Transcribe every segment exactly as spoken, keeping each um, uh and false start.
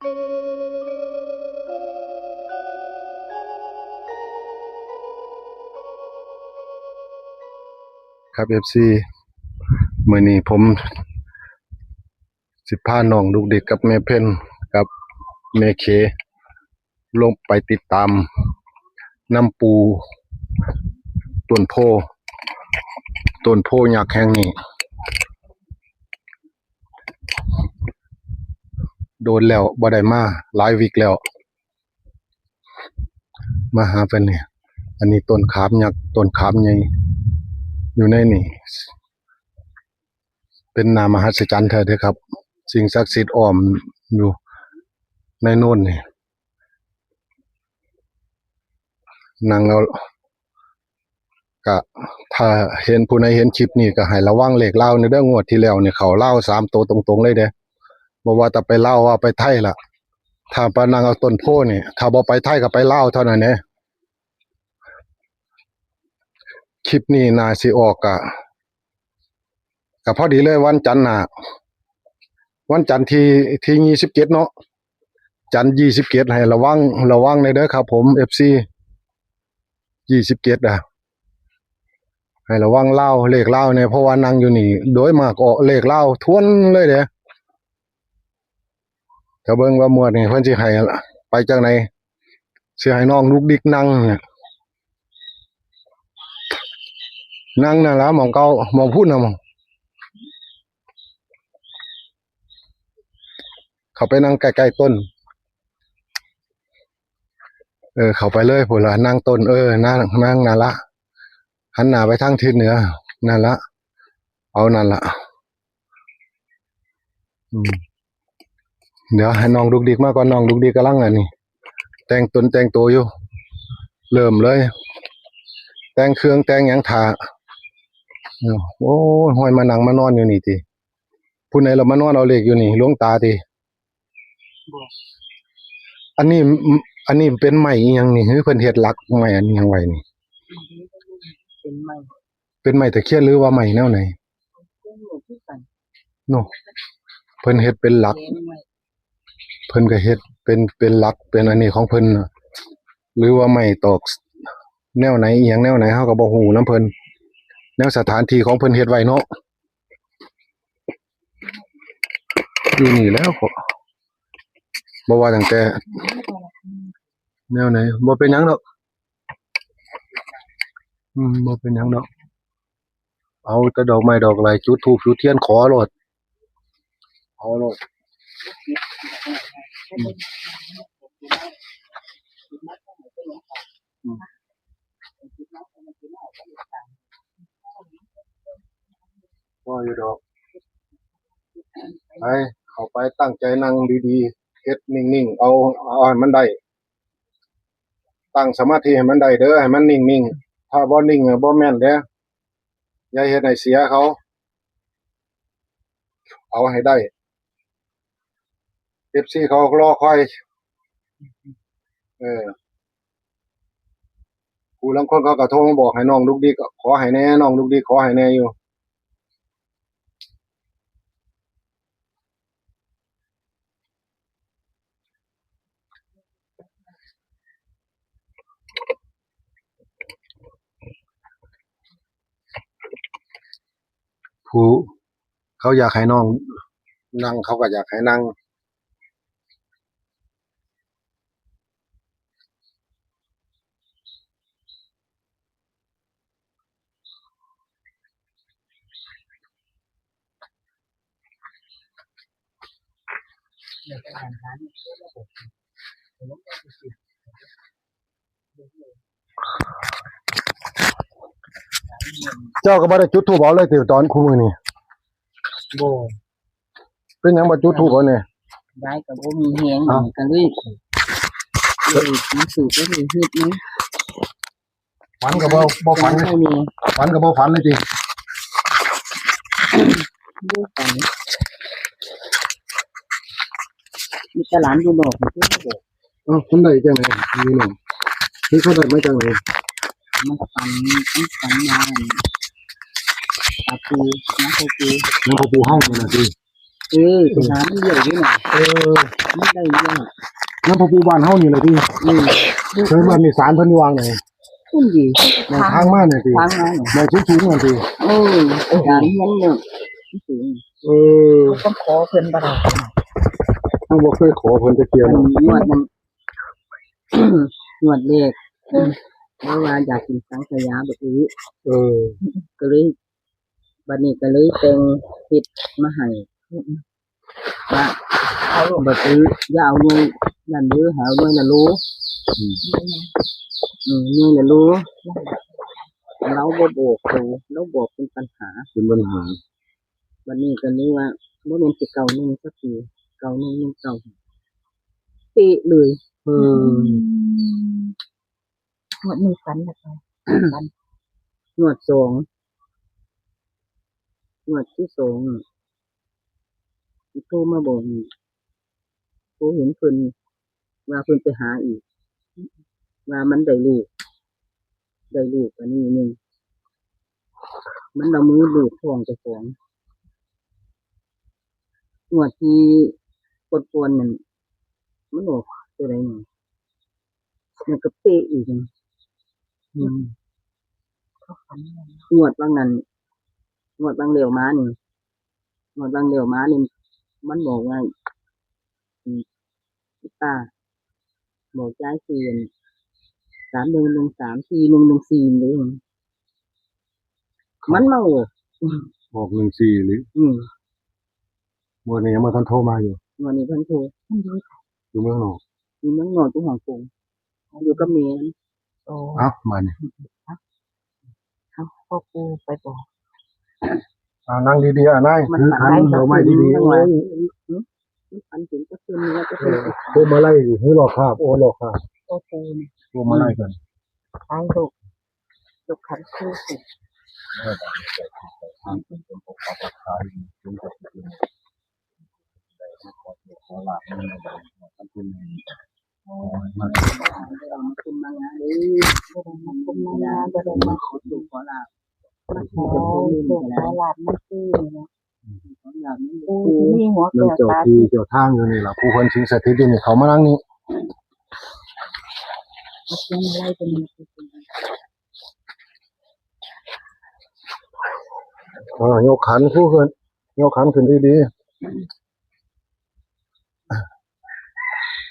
ครับ เอฟซี มื้อนี้ผมสิพาน้องดุกดิกกับแม่เพ็ญกับแม่เค ลงไปติดตามนำปู่ต้นโพธิ์ ต้นโพธิ์ยักษ์แห่งนี้ โดนแล้ว บ่ได้มาหลายวีคแล้ว มาหาเพิ่นนี่ อันนี้ต้นขามยักษ์ ต้นขามใหญ่ อยู่ในนี่ เป็นน่ามหัศจรรย์แท้เด้อครับ สิ่งศักดิ์สิทธิ์อ้อมอยู่ในโน่นนี่ นั่งเอา ก็ถ้าเห็น ผู้ใดเห็นคลิปนี้ก็ให้ระวังเลขลาวนี่เด้อ งวดที่แล้วนี่เข้าลาวสามตัวตรงๆเลยเด้ บ่ว่าแต่ไปลาวว่าไปไทยล่ะ ถ้าไปนั่งเอาต้นโพธิ์นี่ ถ้าบ่ไปไทยก็ไปลาวเท่านั้นเด้ คลิปนี้น่าสิออกกะ กะพอดีเลยวันจันทร์หน้า วันจันทร์ที่ ที่ยี่สิบเจ็ดเนาะ จันทร์ยี่สิบเจ็ด ให้ระวัง ระวังเลยเด้อครับผม เอฟซี ยี่สิบเจ็ด อ่ะ ให้ระวังลาว เลขลาวเนี่ย เพราะว่านั่งอยู่นี่ โดยมากออกเลขลาวทวนเลยเด้ ถ้าเบิ่งว่างวดนี้เพิ่นสิให้ไปจังได๋ สิให้น้องดุกดิกนั่งเนี่ย นั่งนั่นล่ะ หม่องเก่า หม่องพุ้นน่ะ หม่อง เข้าไปนั่งใกล้ๆต้น เออ เข้าไปเลยพุ้นล่ะ นั่งต้น เออ นั่ง นั่งนั่นละ หันหน้าไปทางทิศเหนือ นั่นละ เอานั่นละ อืม เดี๋ยวให้น้องดุกดิกมาก่อน น้องดุกดิกกำลังอันนี้ แต่งตนแต่งตัวอยู่ เริ่มเลย แต่งเครื่องแต่งหยังถ่า เออ โอ้ย ห้อยมานั่งมานอนอยู่นี่ติ ผู้ใด๋เรามานอนเอาเลขอยู่นี่ หลวงตาติ บ่ อันนี้ อันนี้เป็นไม้อีหยังนี่ คือเพิ่นเฮ็ดหลักไม้อันนี้หยังไว้นี่ เป็นไม้ เป็นไม้ตะเคียนหรือว่าไม้แนวไหน เป็นไม้คือกัน เนาะ เพิ่นเฮ็ดเป็นหลัก แกะไม้ เพิ่นก็เฮ็ดเป็น เป็นหลัก เป็นอันนี้ของเพิ่นน่ะ หรือว่าไม้ตอกแนวไหน อีหยังแนวไหน เฮาก็บ่ฮู้นำเพิ่น แนวสถานที่ของเพิ่นเฮ็ดไว้เนาะ อยู่นี่แล้วก็ บ่ว่าตั้งแต่แนวไหน บ่เป็นหยังดอก อืม บ่เป็นหยังดอก เอาแต่ดอกไม้ดอกอะไร จุดธูปจุดเทียนขอโลด เอาโลด อืม อืม พออยู่ดอก ไป เข้าไปตั้งใจนั่งดีๆ เฮ็ดนิ่งๆ เอา เอาให้มันได้ ตั้งสมาธิให้มันได้เด้อ ให้มันนิ่งๆ ถ้าบ่นิ่งอะบ่แม่นเด้อ อย่าเฮ็ดให้เสียเขา เอาให้ได้ เอฟซี เขารอคอย เออ ผู้ลางคนเขาก็โทรมาบอกให้น้องดุกดิก ขอให้แหน่ น้องดุกดิก ขอให้แหน่อยู่ ผู้เขาอยากให้น้องนั่ง เขาก็อยากให้นั่ง เจ้าก็บ่ได้จุดธูปเอาเลยติ ตอนคู่มื้อนี้ บ่ เป็นหยังบ่จุดธูปเอาเนี่ย ยายก็บ่มีแฮง อ้าว ก็เลย เลยมีสูตรก็เลยเฮ็ดนะ ฝันก็บ่ บ่ฝัน บ่มี ฝันก็บ่ฝันเลยติ บ่ฝัน มีแต่หลานอยู่นอกนี่คือบ่ เอ้า เพิ่นได้จังได๋ นี่น้อง นี่เขาได้มาจังได๋ มันฝัน มันฝันมา ตาปู น้องตาปู น้องตาปูเฮานี่ล่ะติ เออ ไปหามันเลี้ยงอยู่น่ะ เออ มันได้เลี้ยงอะ นำพระปู่บ้านเฮานี่แหละติ อืม เคยมานี่ศาลเพิ่นอยู่วางไหน พุ่นดี หม่องทางมาเนี่ยติ ทางมาเนี่ย หม่องสูงๆนั่นติ เออ ศาลเฮียนเนี่ย สูง เออ เฮาต้องขอเพิ่นบ่ได้ เฮาบ่เคยขอเพิ่นจักเทื่อ อัน เนาะ งวดนั้น งวดแรก เพราะว่าอยากกินสังขยาบักอื้อ เออ ก็เลย บัดนี้ก็เลยแต่งเฮ็ดมาให้ ว่า เอาบักอื้อ อย่าเอาหน่วยนั่นเด้อ ให้เอาหน่วยละโล อืม อืม หน่วยละโล ลาวบ่บอกโต ลาวบอกเป็นปัญหา เป็นปัญหา บัดนี้ก็เลยว่า บ่แม่นสิเก้าหนึ่งสักที เก้าหนึ่ง หนึ่งเก้า เป๊ะเลย เออ อืม งวดนี้ฝันแล้วไป ฝัน งวดสอง งวดที่สองอะ โทรมาบอกอีก โทรเห็นเพิ่น ว่าเพิ่นไปหาอีก ว่ามันได้ลูก ได้ลูกอันนี้หนึ่ง มันเอามือลูบท้องเจ้าของ งวดที่ก่อนๆนั่น มันออกตัวใดนี่ มันก็เป๊ะอีกนะ อืม งวดบางนั้น งวดบางเดียวมานี่ งวดบางเดียวมานี่ มันบอกว่า อืม ป้า บอกยายสี่ สามหนึ่งหนึ่งสาม สี่หนึ่งหนึ่งสี่ นี่ มันมาออก ออกหนึ่งสี่หรือ อืม งวดนี้ยังบ่ทันโทรมาอยู่ งวดนี้เพิ่นโทร อยู่เมืองนอก อยู่เมืองนอก อยู่ฮ่องกง อยู่กับแม่มัน โอ้ เอ้า มานี่ เอ้า พ่อปู่ไปบอก อ่า นั่งดีๆ อ่ะ นาย มัน ถือขัน มัน ดอกไม้ดีๆ มัน โอ้ย มันฝันถึงเจ้าคุณนี่ว่าเจ้าคุณ เออ พวงมาลัย นี่หลอกคาบ โอ้ หลอกคาบ พ่อปู่นี่ พวงมาลัยกัน ไปลูก ลูกขันคู่สิ คุณมางานเลย คุณมางาน บ่ได้มาขอโชคขอลาภ มาขอโชคขอลาภมาซื้อนี่นะ ปู่ที่มีหัวแก้วตาทิพย์ เจ้าที่เจ้าทางอยู่นี่ล่ะ ผู้เพิ่นสิงสถิตอยู่นี่ เข้ามานั่งนี่ มาเชียงรายเป็น อ่า ยกขันคู่ขึ้น ยกขันขึ้นดีๆ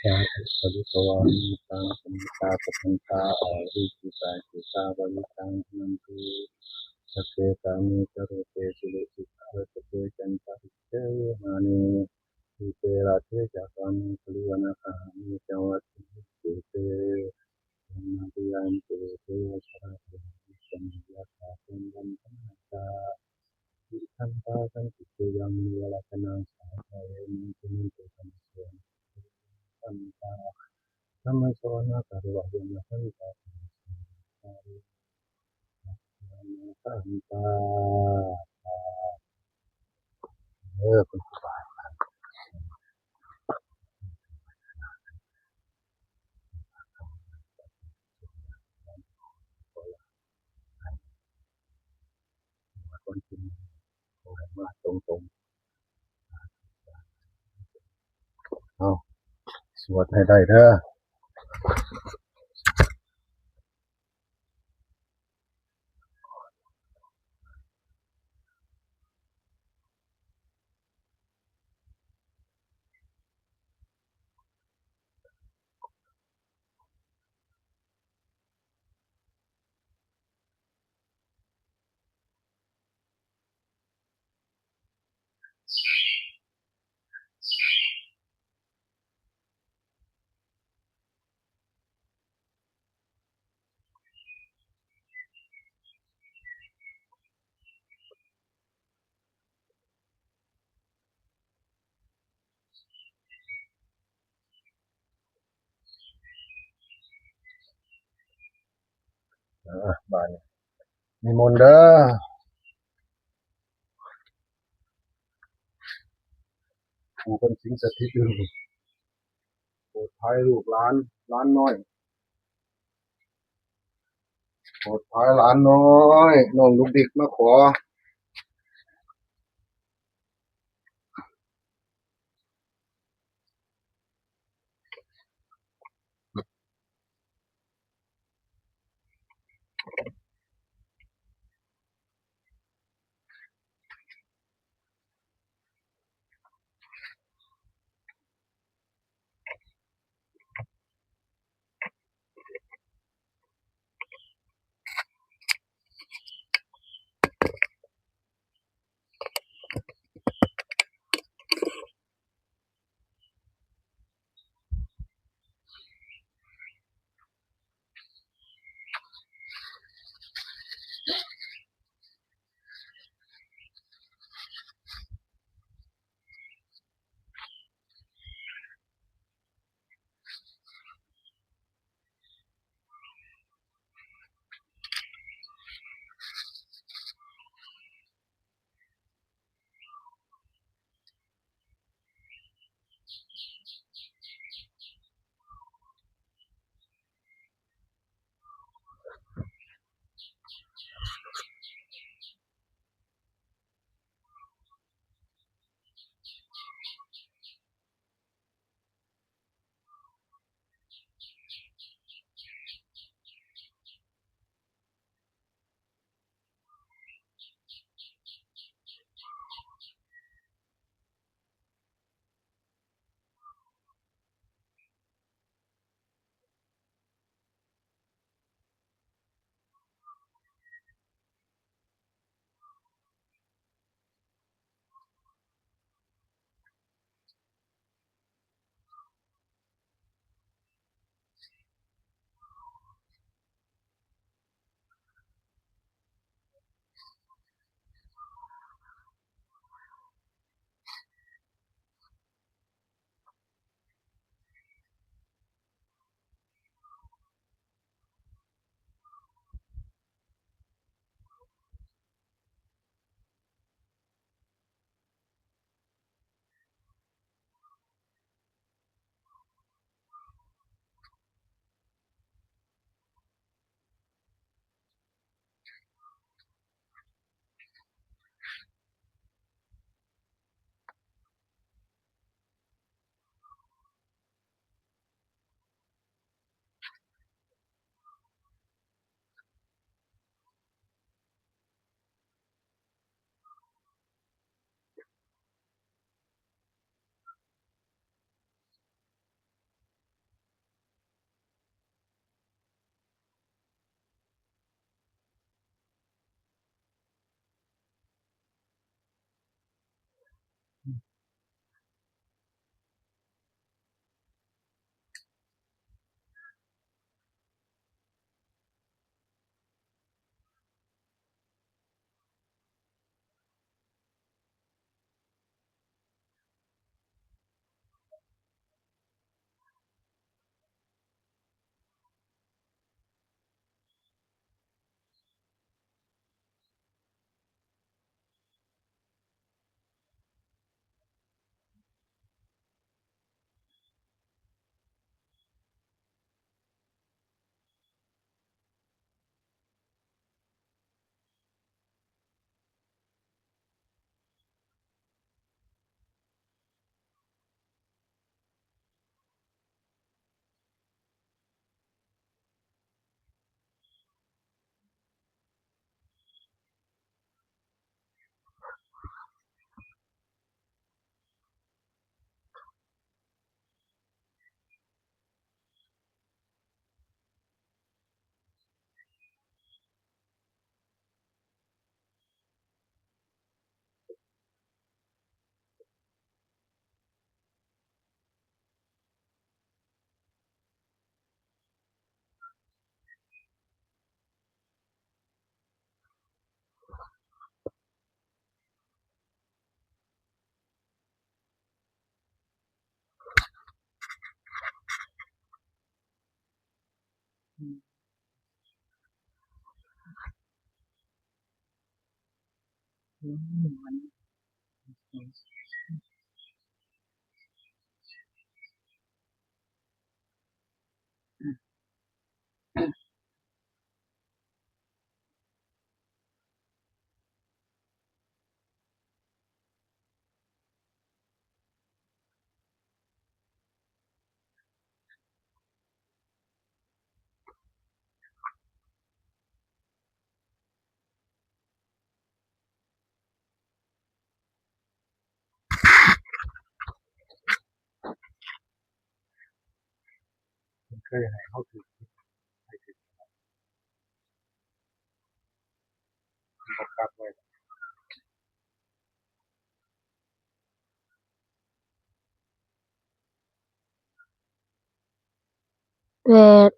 สาธุ สาธุ สวามิตัง สมิตา ปะทันตา อาวิจิตา จิตาวาริตัง หันตุ สัพเพ สามี สรูปเป สิริสิทธา สะเป จันตา เทวานิ ทีเป ราเท จา กามิ กริวานา คาหามิ จา วัตถิ เต เต นาติยันติ เต วะชะ รา เท สมิ ยะ ถา สัน วัน ทนา จา อิทันตา สันติ เต ยา มุนิ วะ รัต นัง สา คา เร มัง คุ นัน ติ สัน เส น สัน ตา ธัมมะ สะ วะ นะ กา โต อะ เย นะ สัน ตา เออ คุณครูบาอาจารย์ คนกิน มาตรงๆ เอา สวดให้ได้เด้อ อ่า บาดนี้ นิมนต์เด้อ ปู่เพิ่นสิงสถิตอยู่ โปรดภัยลูกหลาน หลานน้อย โปรดภัยหลานน้อย น้องลูกดิกมาขอ อืม มันเคยให้เขาถือ ให้ถือ มันบังคับไว้ แปด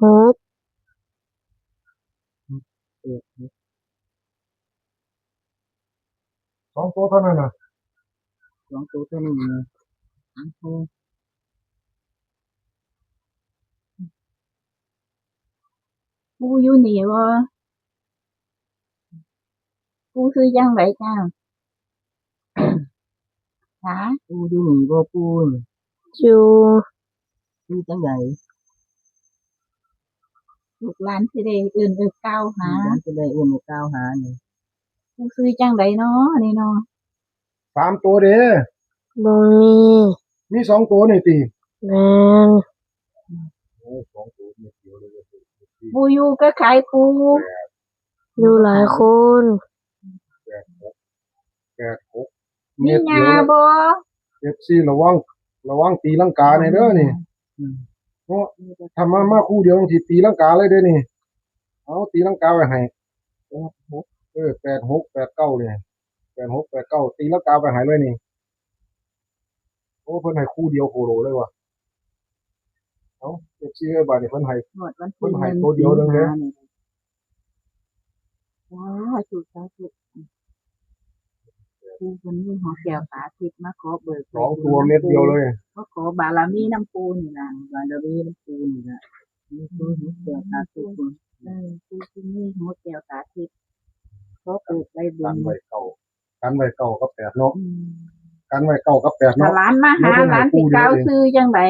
หก สองตัวเท่านั้นน่ะ สองตัวเท่านั้นน่ะ สองตัว ปู่อยู่นี่บ่ ปู่ชื่อจั่งใดจ้า คะ ปู่อยู่นี่บ่ปู่ อยู่ ชื่อจั่งใด ลูกหลานสิได้เอิ้นเอิ้นกล่าวหา ลูกหลานสิได้เอิ้นเอิ้นกล่าวหานี่ ปู่ชื่อจั่งใดน้อนี่น้อ สามตัวเด้ บ่มี มีสองตัวนี่ติ แม่น โอ้ สองตัวเม็ดเดียวเลย ปู่อยู่กับไผปู่ อยู่หลายคน แปดหก แปดหก มี เม็ดเดียว ย่า เลย บ่ เอฟซี ระวัง ระวังตีลังกาแน่เด้อนี่ อืม เพราะถ้ามา มาคู่เดียวสิตีลังกาเลยเด้อนี่ เอาตีลังกาไว้ให้ แปดหก เออ แปดหก แปดเก้า นี่ แปดหก แปดเก้า ตีลังกาไว้ให้เลยนี่ โอ้ เพิ่นให้คู่เดียวโคโลเลยว่ะ เอ้า เอฟซี เอ้ย บาดนี้เพิ่นให้ งวดวันที่ เพิ่นให้ตัวเดียวเลยเด้อ หนึ่งสิงหานี่ สาธุ สาธุ ปู่เพิ่นมีหัวแก้วตาทิพย์มาขอเบิก สองตัวเม็ดเดียวเลย มาขอบารมีนำปู่นี่ล่ะ บารมีนำปู่นี่ล่ะ มีปู่หัวแก้วตาทิพย์ เออ ปู่เพิ่นมีหัวแก้วตาทิพย์ ขอเบิกใบบุญ กันไว้เก้า กันไว้เก้ากับแปดเนาะ อืม กันไว้เก้ากับแปดเนาะ ถ้าหลานมาหา หลานสิกล่าวชื่อจั่งใด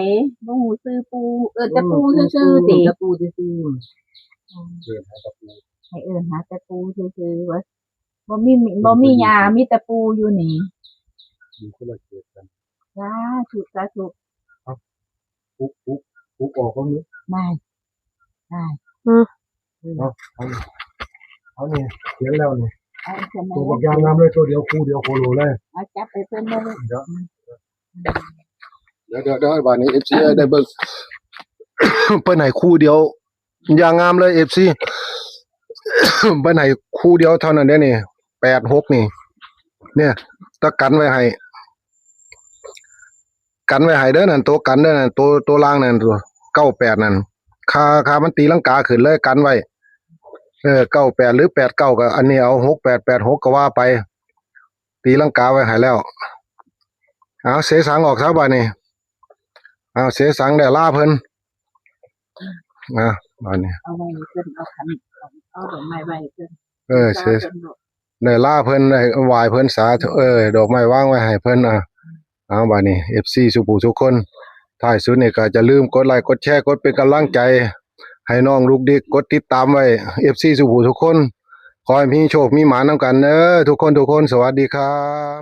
บ่ฮู้ชื่อปู่ เอิ้นแต่ปู่ซื่อๆติ เอิ้นแต่ปู่ซื่อๆ อืม เอิ้นหาแต่ปู่ ให้เอิ้นหาแต่ปู่ซื่อๆ ว่า บ่มี บ่มีย่า มีแต่ปู่อยู่นี่ อยู่คนละเขตกัน สาธุ สาธุ เอ้า ปุ๊บ ปุ๊บ ปุ๊บออกก็มี ได้ ได้ อืม เอา เอา เอานี่ เขียนแล้วนี่ เอาเขียน ตัวบักอย่างงามเลย ตัวเดียว คู่เดียว โคโลเลย เอาจับไปเพิ่นเลย เดี๋ยว เดี๋ยว เดี๋ยว เดี๋ยว บาดนี้ เอฟซี ได้เบิ่ง เพิ่นให้คู่เดียว อย่างงามเลย เอฟซี เพิ่นให้คู่เดียวเท่านั้นเด้อนี่ แปดหก นี่ เนี่ย ตะกันไว้ให้ กันไว้ให้เด้อนั่น ตัวกันเด้อนั่น ตัว ตัวล่างนั่น ตัว เก้าแปด นั่น ค่า ค่ามันตีลังกาขึ้นเลย กันไว้ เออ เก้าแปด หรือ แปดเก้า ก็ อันนี้เอา หกแปด แปดหก ก็ว่าไป ตีลังกาไว้ให้แล้ว เอา เสสังออกซะบาดนี้ เอา เสสังได้ลาเพิ่น อ่ะ บาดนี้ เอาไว้เพิ่น เอาขัน เอาดอกไม้ไว้เพิ่น เออ เส เพิ่นดอก ได้ลาเพิ่น ได้ไหว้เพิ่น สาธุ เออ ดอกไม้วางไว้ให้เพิ่น อ่ะ เอา บาดนี้ เอฟซี สู่ผู้สู่คน ท้ายสุดนี่ก็อย่าลืมกดไลค์ กดแชร์ กดเป็นกำลังใจ ให้น้องลูกดิก กดติดตามไว้ เอฟซี สู่ผู้สู่คน ขอให้มีโชคมีหมานำกันเด้อ ทุกคน ทุกคน สวัสดีครับ